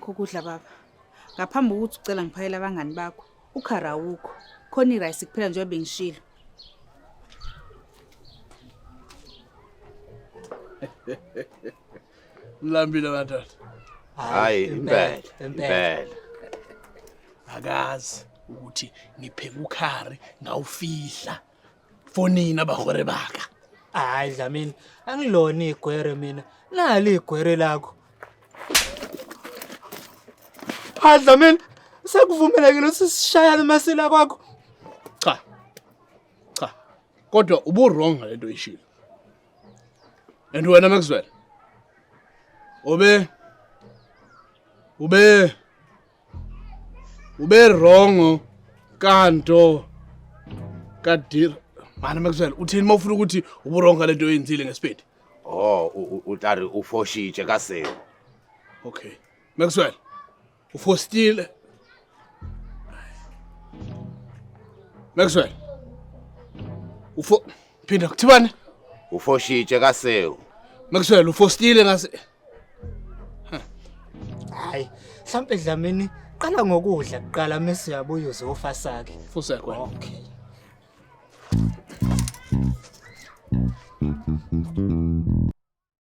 Nakho ukudla baba. Ngaphambi kokuthi ucela ngiphakele abangani bakho, ukhara awukho. Khona irayisi kuphela njengoba bengishilo. Nilambile madoda. Hayi impela, impela. Akazi ukuthi ngipheka ukhari ngawufihla. Fonini abahore baka. Hayi Dlamini, angilona igwere mina. Nali igwere lakho. Hayi Dlamini, sekuvumelekile ukuthi sishayane masila kwakho. Cha. Cha. Kodwa ubu wrong ngalento oyishilo. And wena Maxwell. Ube ube ube wrong kanto kadir mana Maxwell uthini mawufuna ukuthi ubu wrong ngalento oyenzile ngesipedi? Oh, utari ufoshitshe kaseo. Okay. Maxwell Ufostile. Maxwell. Ufo phinda kuthibani? Ufoshitshe kasewu. Maxwell ufostile ngase Hayi, mhlampe Dlamini qala ngokudla kuqala mese uyabuya uzofa sakhe. Fusek wena. Okay.